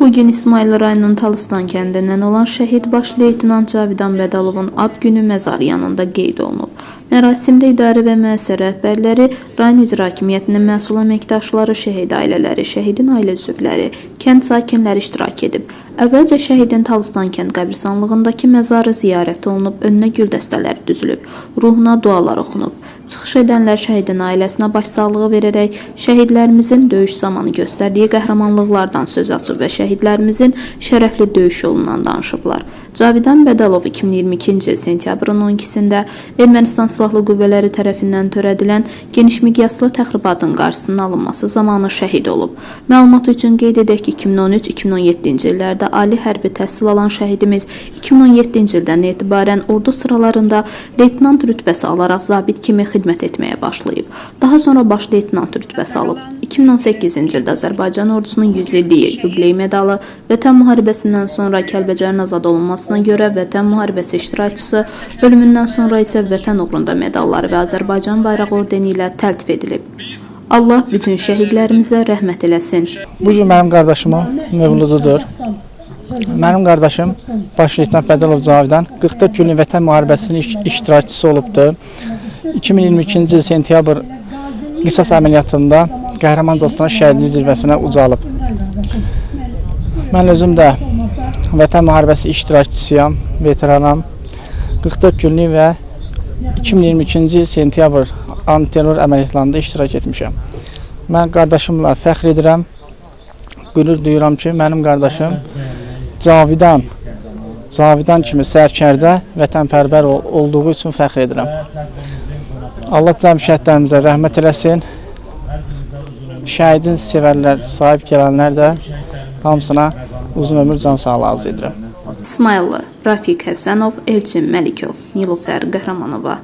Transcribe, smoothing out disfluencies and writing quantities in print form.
Bu gün İsmayıl rayonunun Talıstan kəndindən olan şəhid baş leytenant Cavidan Bədəlovun ad günü məzarı yanında qeyd olunub. Mərasimdə idarə və müəssisə rəhbərləri, rayon icra hakimiyyətinin məsul əməkdaşları, şəhid ailələri, şəhidin ailə üzvləri, kənd sakinləri iştirak edib. Əvvəlcə şəhidin Talıstan kənd qəbirstanlığındakı məzarı ziyarət olunub, önünə gül dəstələri düzülüb, ruhuna dualar oxunub. Çıxış edənlər şəhidin ailəsinə başsağlığı verərək şəhidlərimizin döyüş zamanı göstərdiyi qəhrəmanlıqlardan söz açıb və şəhidlərimizin şərəfli döyüş yolundan danışıblar. Cavidan Bədəlov 2022-ci il sentyabrın 12-sində Ermənistan Silahlı Qüvvələri tərəfindən törədilən geniş miqyaslı təxribatın qarşısının alınması zamanı şəhid olub. Məlumat üçün qeyd edək ki, 2013-2017-ci illərdə ali hərbi təhsil alan şəhidimiz 2017-ci ildən etibarən ordu sıralarında leytenant rütbəsi alaraq zabit kimi xidmət etməyə başlayıb. Daha sonra baş leytenant rütbəsi alıb. 2018-ci ildə Azərbaycan ordusunun 100 illiyi yubiley medalı, Vətən müharibəsindən sonra Kəlbəcərin azad olunmasına görə Vətən müharibəsi iştirakçısı, ölümündən sonra isə Vətən uğrunda medalları və Azərbaycan bayrağı ordeni ilə təltif edilib. Allah bütün şəhidlərimizə rəhmət eləsin. Bu gün mənim qardaşımın mövlududur. Mənim qardaşım baş leytenant Bədəlov Cavidan 44 günlük Vətən müharibəsinin iştirakçısı olubdur. 2022-ci il sentyabr qisas əməliyyatında qəhrəmancasına şəhidlik zirvəsinə ucalıb. Mən özüm də Vətən müharibəsi iştirakçısıyam, veteranam. 44 günlük və 2022-ci il sentyabr antiterror əməliyyatlarında iştirak etmişəm. Mən qardaşımla fəxr edirəm. Qürur duyuram ki, mənim qardaşım Cavidan kimi sərkərdə, vətənpərvər olduğu üçün fəxr edirəm. Allah cəm şəhidlərimizə rəhmət eləsin. Şəhidin sevərlər, sahib gələnlər də hamısına uzun ömür, can sağlığı arzu edirəm. İsmayıllı, Rafiq Həsənov, Elçin Məlikov, Nilufər Qəhrəmanova.